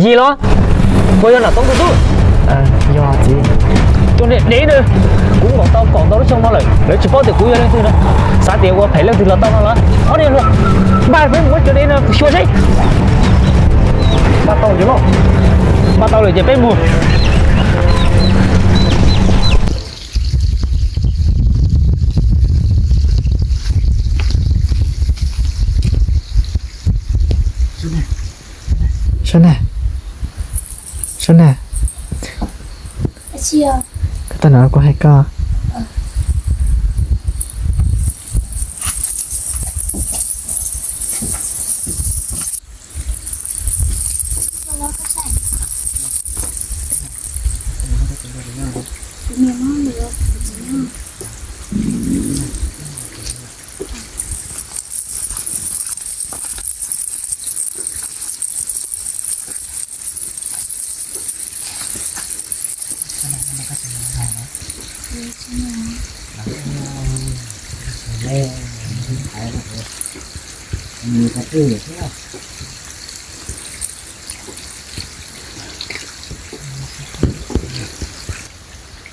Yig los? Puas yog Nom Toov tus tub? Yog txiv. Tus niag dev na, kuv nkaum tau kaum ntau lub xyoo no lawm, lawv tsis paub tias kuv yog leej twg no, xav tias ua phem leej twg los tau no los. Ob niag hluas, npaj peb mus muab cov dev no xyuas seb. Npaj tau lawm ces peb mus. Sab na, Sab na, koj tau hnov kuv hais koj.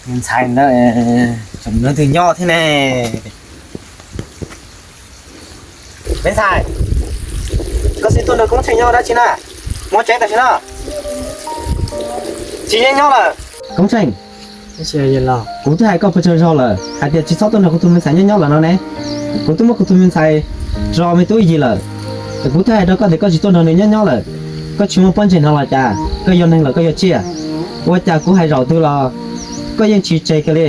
Me ntxhais ntawd tseem nrog leej twg nyob thiab ne? Me ntxhais, koj tsis tuaj nrog Koob Tsheej nyob dab tsi na? Muaj tseeb tam sim no tsis yeej nyob lawm. Koob Tsheej, kuv twb hais koj puas tsawg zaug lawm hais tias tsis txhob tuaj nrog kuv tus me ntxhais nyob nyob lawm no ne? Kuv twb muab kuv tus me ntxhais tso me tub yig lawm. Kuv twb hais rau koj tias koj tsis tuaj nrog nws nyob nyob lawm. Koj tsis muaj pob ntseg hnov los cas? Koj yog neeg los koj yog tsiaj? Ua cas kuv hais zaum twg los koj yeej tsis tseg kiag li?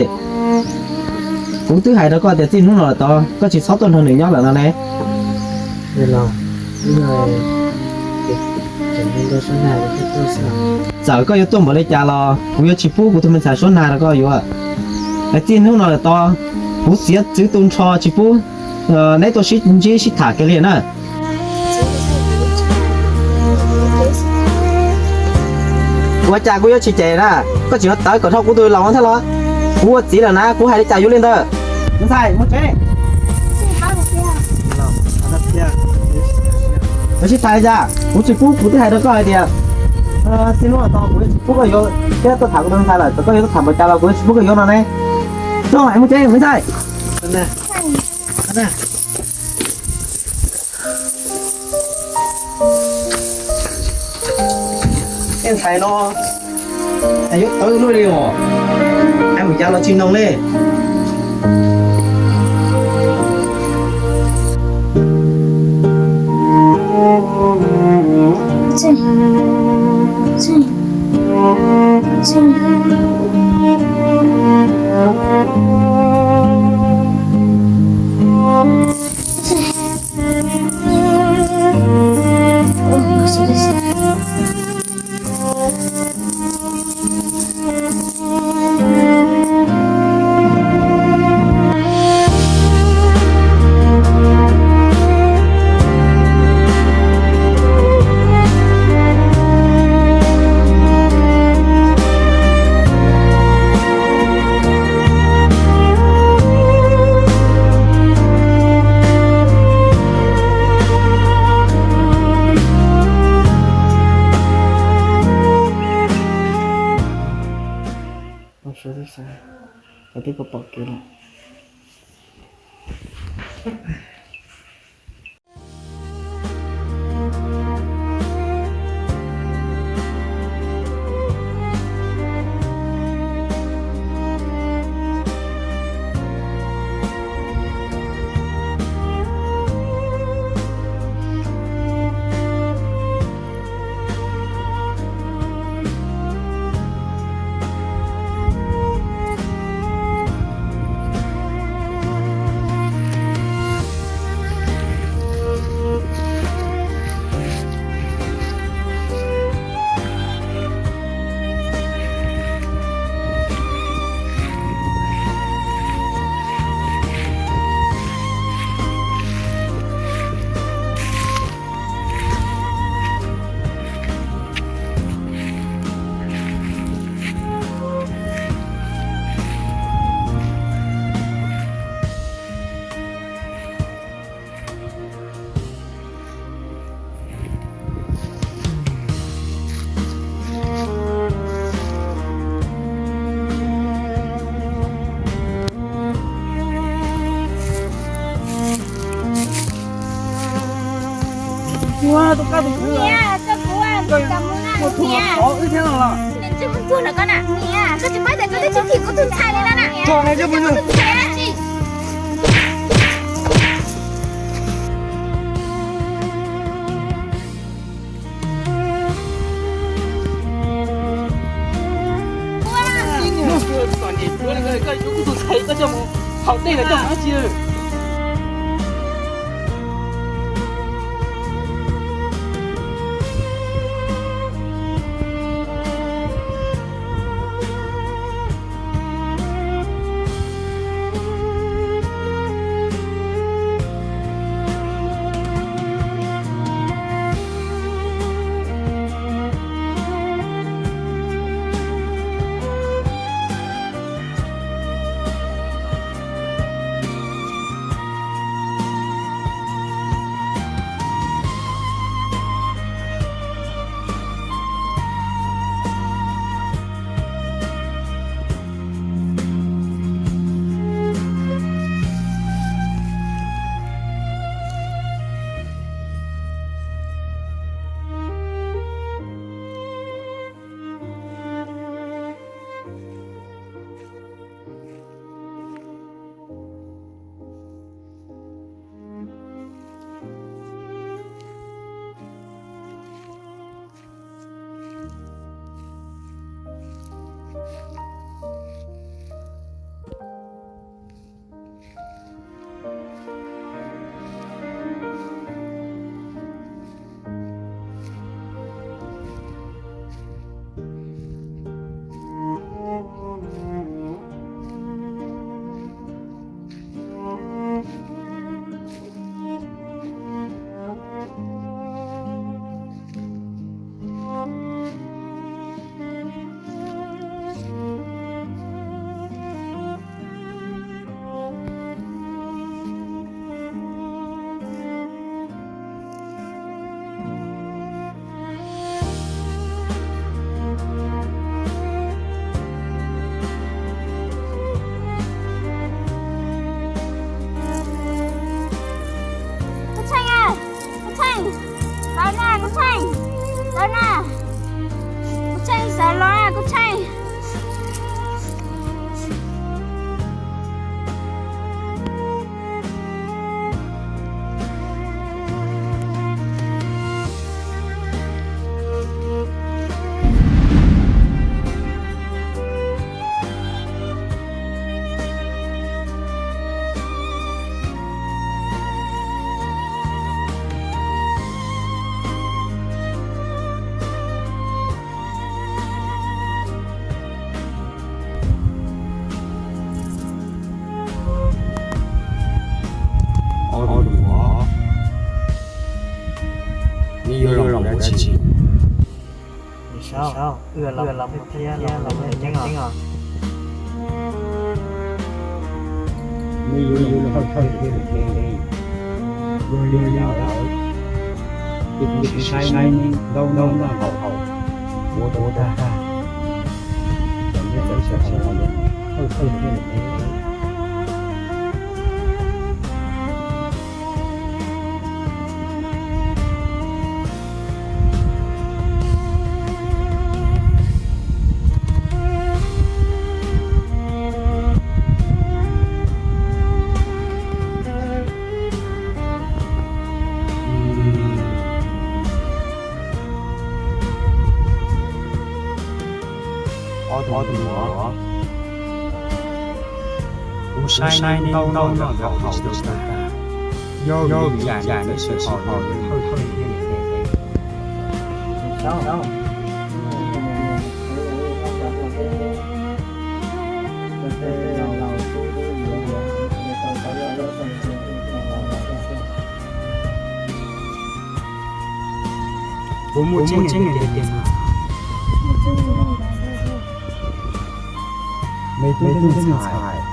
Kuv twb hais rau koj tias txij hnub no lawm tod koj tsis txhob tuaj nrog nws nyob lawm no ne. Txawm koj yuav tuaj npaum li cas los kuv yuav tsis pub kuv tus me ntxhais Suab Nag rau koj yuav. Txij hnub no lawm tod kuv txiav txwv tu nrho tsis pub neb tuaj sib ntsib sib tham kiag li na. Ua cas kuv yuav tsis cem na? Koj tseem yuav tawv kom dhau kuv tus laus no thiab los? Kuv ua txiv lawm na, kuv hais li cas yuav li ntawd. Me ntxhais, mus tsev. Koj sib tham li cas? Kuv tsis pub, kuv twb hais rau koj hais tias txij hnub no tod kuv yuav tsis pub koj yuav thiab tuaj tham kuv tus me ntxhais lawm, txawm koj yuav tuaj tham npaum cas los kuv yuav tsis pub koj yuav no ne. Mus tsev, me ntxhais. Tej ntxhais no yuav tawv luaj li os, hais mus cas los tsis mloog li. Niam, koj puas kam mus na niam? Koj tsis paub tias koj twb tsis phim kuv tus ntxhais li no na. Koj yuav kuv tus ntxhais koj coj mus haus dej los coj mus dab tsi? Kub Tsheej, Kub Tsheej, sawv na Kub Tsheej, sawv na, Kub Tsheej sawv los na Kub Tsheej. Ob tug muam, neb yuav los mus dab tsi? Wb los mus thiab los mus nyob os. Neb yuav los thawj thawj thiab los ntev, yog li ntawd kuv tsis saib neb ntaub ntaub noj haus haus, ua ua tag tag, ces neb txawm sawv los thawj thawj thiab los ntev. Ob tug muam, kuv saib neb ntaub noj noj haus tsis tau tag, yog vim li cas neb txawm sawv los thawj thawj thiab los ntev? Puas muaj tseeb li tias, me tub me ntxhais,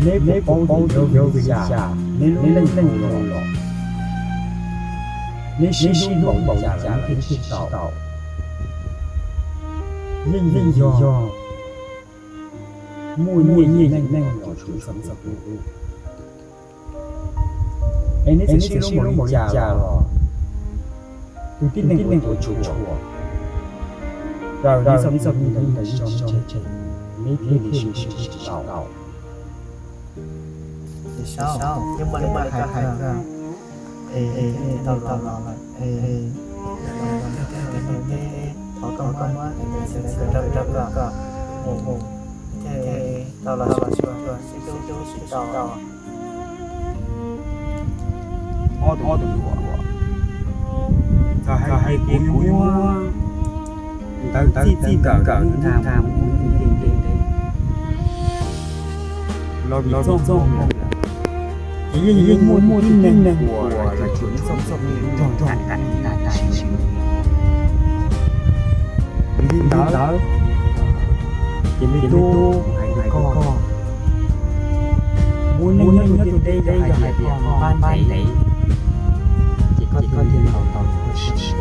neb puas paub tias yog vim li cas neb lub neej hu los, neb sib hlub npaum li cas los neb thiaj sib tau? Yeej vim yog muaj nyiaj nyiaj neej los tsum txom txom nyem, es neb txawm sib hlub npaum li cas los Tus tib neeg uas tshua tshua, raws li txoj kev ntawm tsis tso neb tseg, neb thiaj li siv tsis tau. Saub, yeej muaj li koj hais kawg, es tau los lawm, es thov koj muab ntxhw rau koj mus, thiaj tau los xyuas xyuas sib hlub sib tau. Ob tug duas, txawm hais tias kuv yuav muab ntawv txij txij nkawm nkag mus ua ntej ntej los vim txoj hmoo lawm, ces yeej yuav muaj tib neeg uas los tshuam neb txoj kev nrog nrog nraim nraim tag tag sim sim. Vim li ntawd, ces me tub, hais rau koj, muaj neeg nyob rau ntiaj teb yog hais tias koj npab ntev, ces koj thiaj li tau tau koj siab.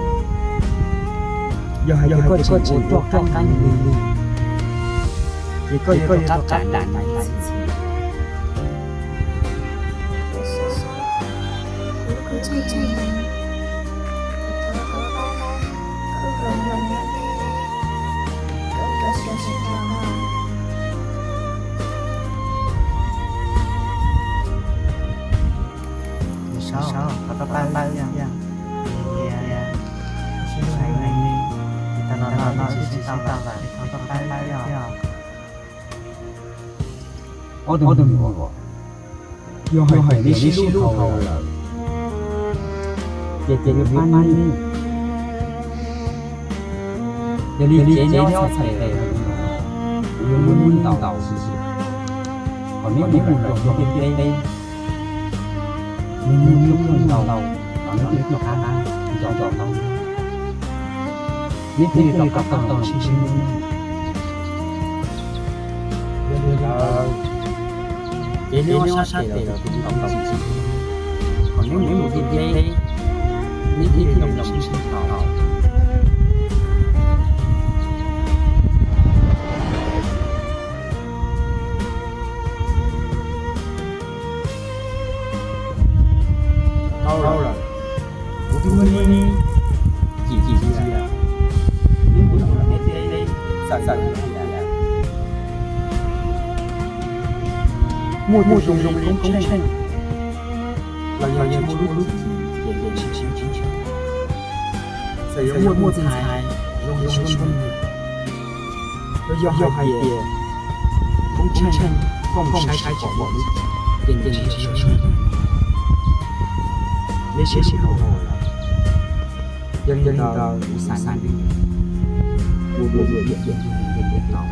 Yog hais tias koj tseem ua roj qab lig lig, ces koj yuav tau qab qab daim ntawv txij txhis. Saub, thov koj pab wb thiab, sib hlub heev li, tag los los wb twb sib tau lawm, thov koj pab wb thiab. Ob tug me nyuam, yog hais tias neb sib hlub dhau lawm, ces kuv yuav pab neb. Yog li ces neb ob txhais tes kuv yuav muab ntaus, kom neb mus luag ntiaj teb, neb muaj ntaus, los neb thiaj li nco tau, neb thiaj li tau qab tau los sib ntsib. Yog li ntawd, ces neb ob sab tes los kuv ntaus ntaus, kom neb mus ntiaj teb, neb thiaj li tau sib ntsib tau. Tau lawm, kuv twb muab neb cim cia, neb mus ntiaj teb txawm tias muaj tus zoo zoo li Koob Tsheej los yog tsis muaj lub txim ces tsis ntsib, txawm yuav muaj tus ntxhais zoo zoo li Koob Tsheej, los yog hais tias Koob Tsheej koj mus saib tsis pom lub txim ces nws tsis tshua zoo, neb sib hlub dhau lawm. Yog li ntawd kuv xav neb mus dua dua yam yam ntiaj teb tau.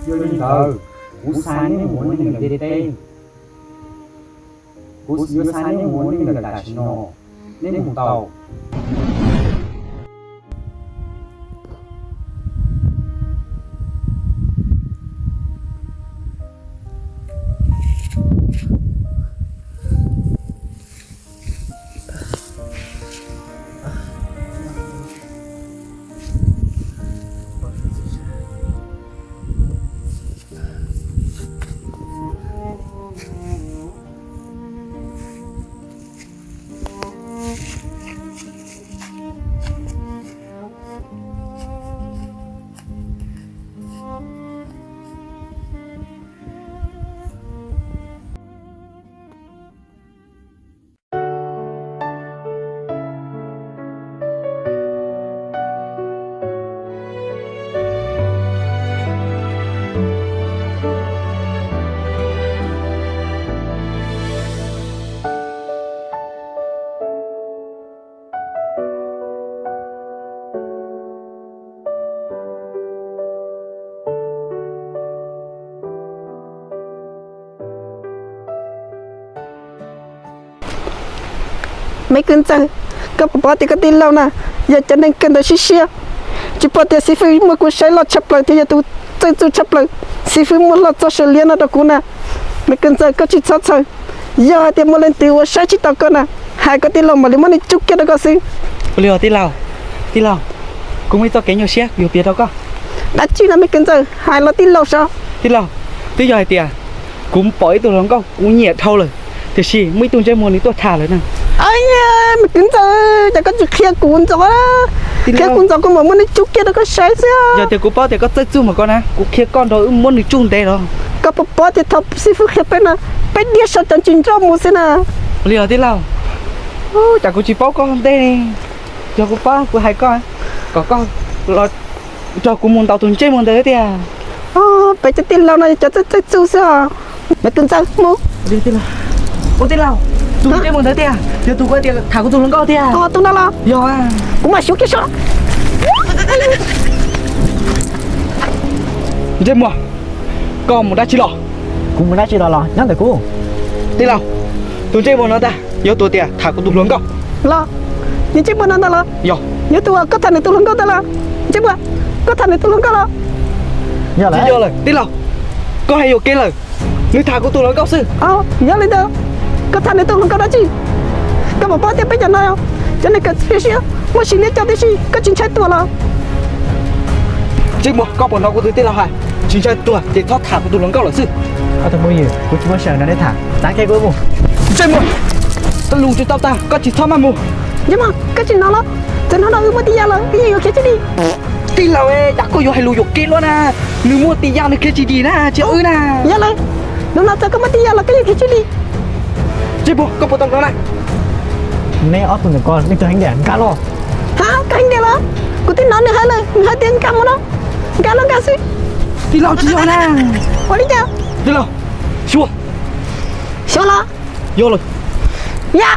Yog li ntawd, kuv xa neb mus ua neej lawm ntiaj teb, kuv yuav xa neb mus ua neej lawm tam sim no, neb mus tau. Me kwv ntxawg, koj puas paub tias koj tij laug na yog cov neeg kawg ntawv siab siab, tsis pom tias xib fwb muaj kuv saib loj tshaj plaws thiab yog tus txawj txuj tshaj plaws, xib fwb muab loj txoj saw liab no rau kuv na. Me kwv ntxawg, koj tsis txhob txhawj, yog hais tias muaj leej twg uas saib tsis taus koj na, hais koj tij laug mam li muab nws tsuj kiag rau koj xwb. Ua li os tij laug. Tij laug, kuv muaj ib txoj kev nyuaj siab kuv yuav piav rau koj. Dab tsi no me kwv ntxawg, hais los tij laug saib. Tij laug, twb yog hais tias Kuv pom ib tug hluas nkauj kuv nyiam dhau lawm, tiam sis muaj ib tug ntsej muag nws tuaj tham lawm na. Me kwv ntxawm, cas koj tsis qhia kuv ntxov? Qhia kuv ntxov kuv mam muab nws cub kiag rau koj saib xwb. Yog tias kuv paub tias koj txawj txuj mas koj na, kuv qhia koj nrog wb muab nws tsuj ntev los. Koj puas paub tias thaum xib fwb qhia peb na, peb diaj sau cov ntsis nroj mus xwb na. Li os tij laug, cas kuv tsis paub koj ntej ne? Yog kuv paub kuv hais koj, kom koj los nrog kuv mus ntaus tus ntsej muag ntawd tiag. Peb cov tij laug no yog cov txawj txuj xwb os. Me kwv ntxawm mus. Ua tij laug, tus ntsej muag ntawd tiag, yog tus kuv tias tham kuv tus hluas nkauj tiag. Tus no los? Yog. Kuv mam xyuv kiag saib. Ntsej muag, koj mus dab tsi los? Kuv mus dab tsi los los nyob ntawm kuv. Tij laug, tus ntsej muag no ntag yog tus tias tham kuv tus hluas nkauj los? Nws ntsej muag no ntag los? Yog. Yog tus uas koj tham nws tus hluas nkauj ntag los? Ntsej muag, koj tham nws tus hluas nkauj los? Tsis yog lawm tij laug, koj hais yuam kev lawm. Nws tham kuv tus hluas nkauj xwb. Yog li ntawd, koj tham nws tus hluas nkauj dab tsi? Koj puas paub tias peb cov no cov neeg kawm txuj siab muaj sis liab coj tib si, koj tsis ntshai tuag los? Ntsej muag, koj puas hnov kuv tus tij laug hais, tsis ntshai tuag ces txhob tham kuv tus hluas nkauj lawm xwb. Ob tug phooj ywg, kuv tsis muaj sij hawm nrog nej tham, txav kiag kuv mus. Ntsej muag, lus tsis tau tag koj tsis txhob maj mus. Ntsej muag, koj tsis hnov los? Txawm hnov no wb muaj tij Yaj lawm wb yeej yuav khiav tsis dim. Tij laug, cas koj yuav hais lus yuam kev luaj na? Nws muaj tij Yaj nws khiav tsis dim na, tsis yog wb na. Yog lawm, hnub no txawm koj muaj tij Yaj los koj yeej khiav tsis dim. Ntsej muag, koj puas tau hnov na? Neb ob tug ntawm ko leej twg heev tiag nkag los. Ha, koj heev tiag los? Kuv twb hnov nws hais lawm, nws hais tias nkag mus no. Nkag los nkag xwb. Tij laug, tsis yog na. Ua li cas? Tij laug, xyuas. Xyuas los? Yog lawm. Ya.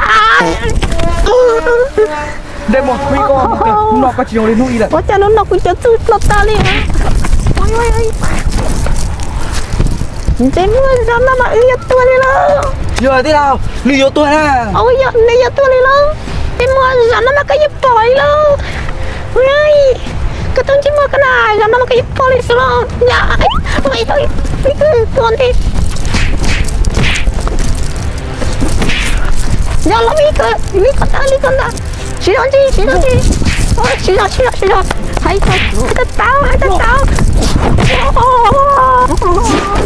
Ntsej muag, hnub no koj tsis zoo li hnub ib lawm. Ua cas hnub no kuv cov txuj ploj tag li. Ntsej muag, zaum no mas wb yuav tuag li lauj. Yog tij laug, nws yuav tuag na. Yog, nws yuav tuag li lauj. Ntsej muag, zaum no mas koj yuav pom li lauj. Koj tus ntsej muag koj na, zaum no mas koj yuav pom li xwb lauj. Yog, los me kwv, li ko ntag, li ko ntag. Siv zog ntsis, siv zog ntsis. Siv zog, siv zog, siv zog. Hais tau, hais tau, hais tau.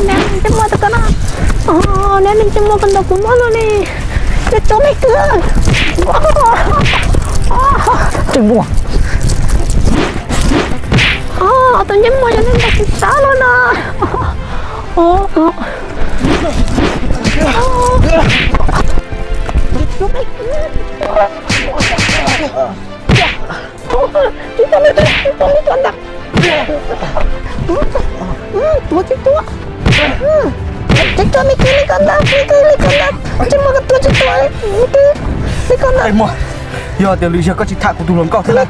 Neb ntsej muag tau koj no. Neb ntsej muag koj ntaus kuv mob no ne. Neb tus me kwv. Ntsej muag. Tus ntsej muag yog neb ntaus kuv sab los no. Tsis tuaj, tsis tuaj, tsis tuaj, tsis tuaj ntag. Tuaj, tsis tuaj. Tsis tuaj, me kwv, li ko ntag, me kwv, li ko ntag. Ntsej muag, koj tuaj tsis tuaj, me kwv, li ko ntag. Yog tias lwm zaug koj tsis tham kuv tus hluas nkauj thiab na,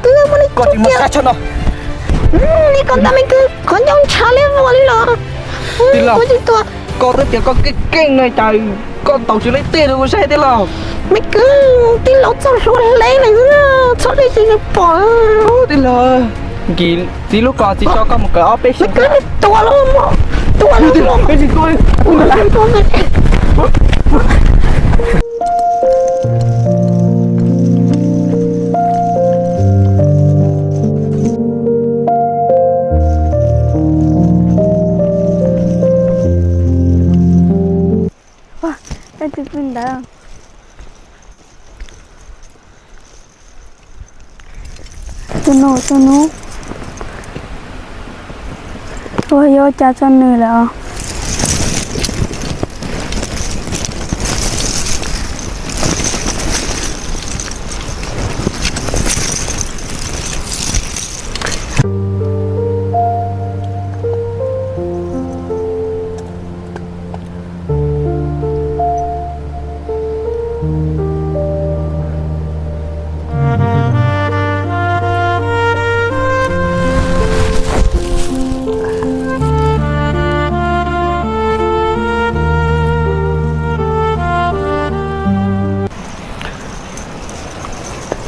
koj tsis muaj sab tshaj no. Li ko ntag me kwv, qhov ncauj ntshav li vog li los. Tij laug, koj twb tias koj keej keej no cas koj ntaus tsis leej twg rau kuv saib tij laug. Me kwv, tij laug txoj hlua hle lawm, txhob li tsis pom. Tij laug, nkim txiv lub kos txiv tso koj mus kawm ob peb xyoos. Tua los, tua los. Ua, koj tus pw ntawd. Tus nus, tus nus. Ua, yuav ua cas tso nws lawm os.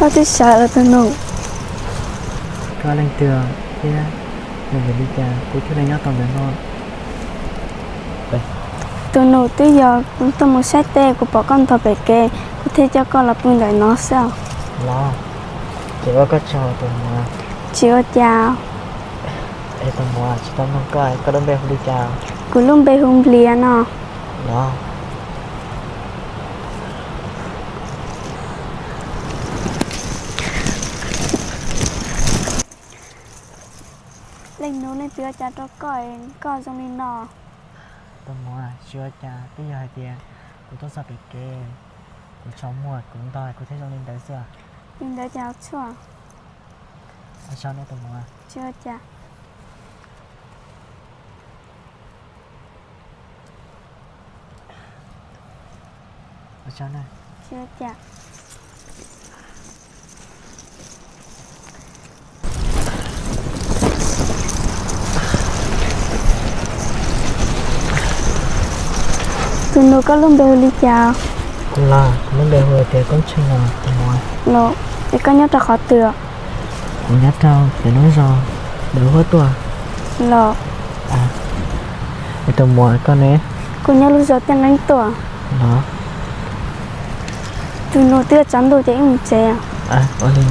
Koj twb sawv los tus nus. Koj leej twg thiab yog vim li cas kuv thiaj li nyob tau ntawm no? Tus nus, twb yog kuv tuaj mus saib teb, kuv pom koj ntog pem kev, kuv thiaj coj koj los pw ntawm no xwb. Los, ces ua koj tsaug tus nus. Tsis ua cas. Es tus nus, tsis tau nug koj, koj lub npe hu li cas? Kuv lub npe hu Nplias no. Los, leej nus leej twg ua cas rau koj, koj zoo li no? Tus muam, tsis ua cas, twb yog hais tias kuv tuaj txog pem kev, kuv tsaus muag kuv ntog kuv thiaj zoo li ntawd xwb. Li ntawd cas ua txhua. Ua tsaug nej tus muam. Tsis ua cas. Ua tsaug na. Tsis ua cas. Tus nus, koj lub npe hu li cas? Kuv los, kuv lub npe hu tias Koob Tsheej no tus muam. Los, es koj nyob rau qhov twg? Kuv nyob rau pem lub zos Dawm Huab tuaj. Los, es tus muam koj ne? Kuv nyob lub zos Tiaj Nqeeb tuaj. Los, tus nus, twb yuav tsaus ntuj ces wb mus tsev. Ua li.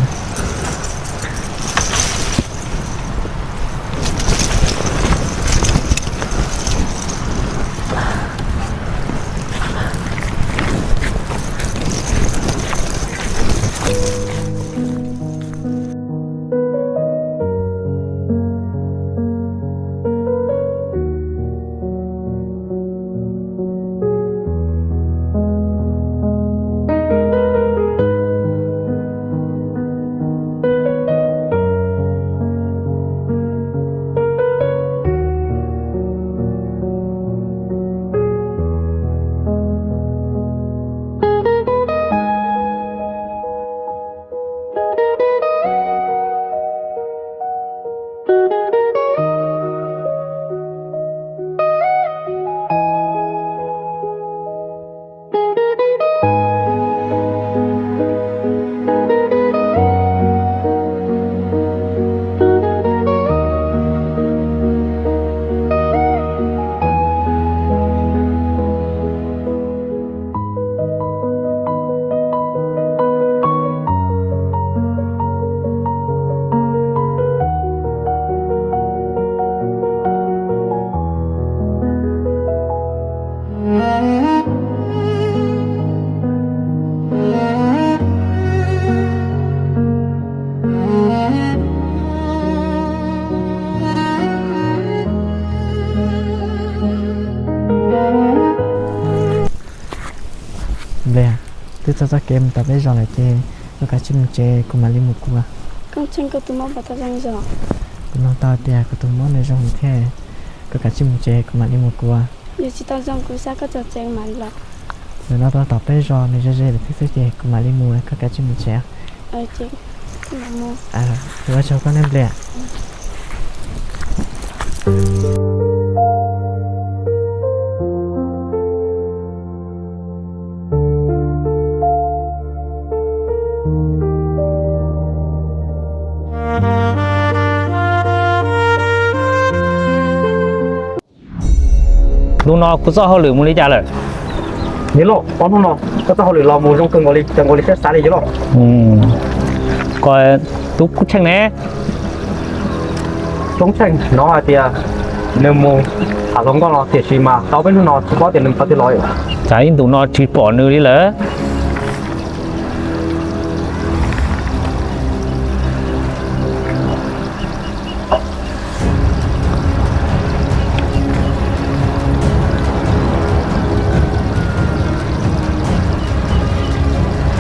Nplias, twb txog txoj kev mus tom peb zos lawm ces koj kav tsij mus tsev, kuv mam li mus kuv. Koj ntseeg kuv tus mob puas tau zoo zog? Kuv nug tau tias kuv tus mob nws zoo thiab, koj kav tsij mus tsev, kuv mam li mus kuv. Yog tsis tau zoo kuv xav koj txog tsev mam los. Ntawm no rau tom peb zos nws ze ze lawm thiab xwb ces kuv mam li mus, koj kav tsij mus tsev. Ua tsaug koj ne Nplias. Hnub no kuv txoj hauj lwm mus li cas lawm? Niam loj, ob hnub no koj txoj hauj lwm los mus zoo kawg nkaus li, kawg nkaus li thiab xav li yog loj. Koj tub Koob Tsheej ne? Koob Tsheej hnov hais tias nws mus tham hluas nkauj los tiam sis mas tau peb hnub no tsis paub tias nws puas tau los. Cas ib ntus no tsis pom nws li lawm?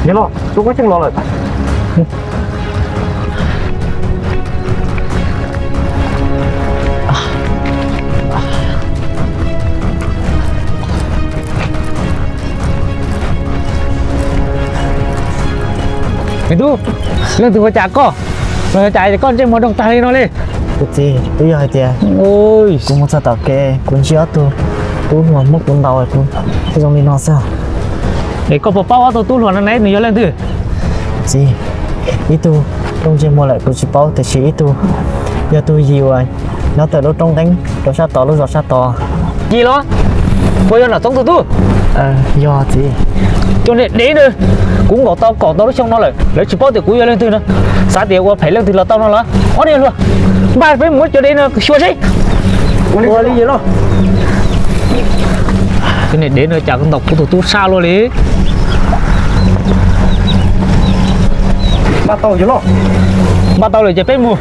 Niam loj, tub Koob Tsheej los lawm. Me tub, leej twg ua cas koj? Ua cas koj ntsej muag doog tag li no li? Kuv txiv, twb yog hais tias kuv mus txog tom kev kuv ntsib ob tug tub hluas muab kuv ntaus kuv thiaj zoo li no xwb. Es koj puas paub ob tug tub hluas no ne nws yog leej twg? Txiv, ib tug rooj ntsej muag lawm kuv tsis paub, tiam sis ib tug yog tus yim uas nyob tawm lub roob nqeeb rau sab tod lub zos sab tod. Yim los? Puas yog Nom Txoov tus tub? Yog txiv. Cov niag dev ntawd, kuv nkaum tau kaum ntau lub xyoo no lawm lawv tsis paub tias kuv yog leej twg no. Xav tias ua phem leej twg los tau no los? Ob niag hluas, npaj peb mus muab cov dev no xyuas seb. Ua li los. Cov niag dev no cas ntaus kuv tus tub sab luaj li. Npaj tau lawm ces peb mus.